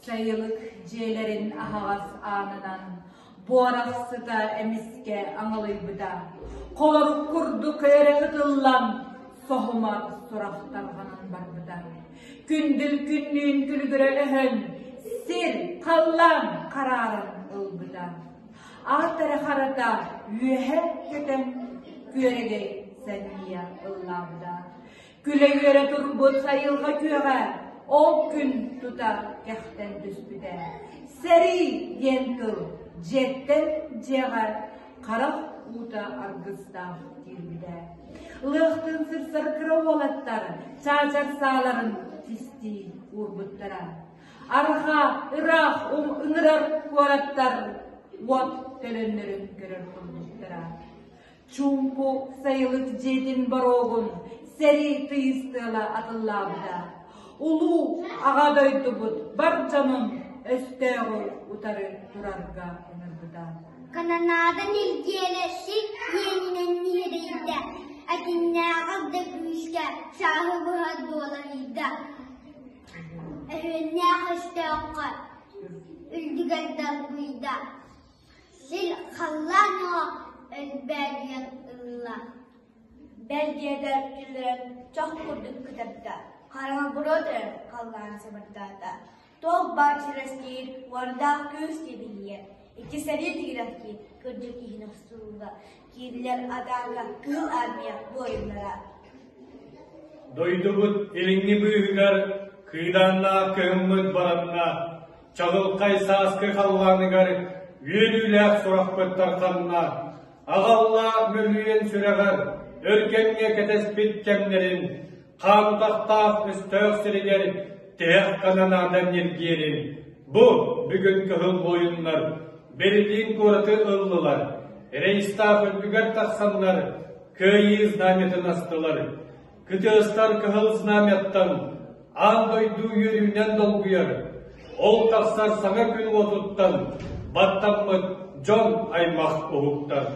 Сайылык дьиэлэрин аһаҕас аанынан буорах сыта эмискэ аҥылыйбыта, холорук курдук өрө ытыллан, соһумар сурах тарҕанан барбыта. Күндүл күннүүн күлүгүрэ өһөн, сир, халлаан харааран ылбыта. Аат эрэ харата үөһэ көтөн, күөрэгэй санньыйа ыллаабыта. Күлэ-үөрэ турбут сайылҕа күөҕэ ол күн тута кэхтэн түспүтэ. Сэрии диэн тыл дьиэттэн дьиэҕэ харах уута аргыстаах киирбитэ. Лыахтыын сырсар кыра уолаттар чаачар сааларын кистии уурбуттара. Арҕаа, ыраах ыҥырар куораттар уот төлөннөрүн көрөр курдуктара. Чуумпу сайылык дьиэтин боруогун сэрии тыйыс тыала атыллаабыта. Улуу Аҕа дойдубут бар дьонун өстөөҕү утары турарга ыҥырбыта. Кананаада ньиргиэрэ сир иэнинэн ньирэйдэ, этиҥнээҕэр да күүскэ сааһы быһа дуолаһыйда. Өһүөннээх өстөөххө үрдүгэр далбыйда. Сил халлаан оҕо өлбөөдүйэн ылла. Бэл диэтэр киллэрэн чох курдук кытарда, хараҥа буруо туран халлаан сабардаата. Туох баар чирэстиир, уордаах күүс тибиллиэ. Икки сэрии тигирэхтиир, кырдьык иһин охсулла. Киирилэр атаака Кыһыл Армия буойуннара. Дойдубут илиҥҥи быыһыгар кыыдааннаах кыһыммыт баранна, чаҕылхай сааскы халлааныгар үөрүүлээх сурахпыт тарҕанна. Аҕалла мөлүйүөн сүрэҕэр өр кэмҥэ кэтэспит кэмнэрин, хаамтахтаах өстөөх сиригэр тиһэх кананаада ньиргиэрин. Бу бүгүн кыһыл буойуннар Берлин куораты ыллылар, Рейстаах үрдүгэр тахсаннар Кыайыы знамятын астылар. Кытыастар кыһыл знамяттан аан дойду үөрүүнэн долгуйар. Ол тахсар саҥа күн уотуттан баттаммыт дьон аймах уһуктар.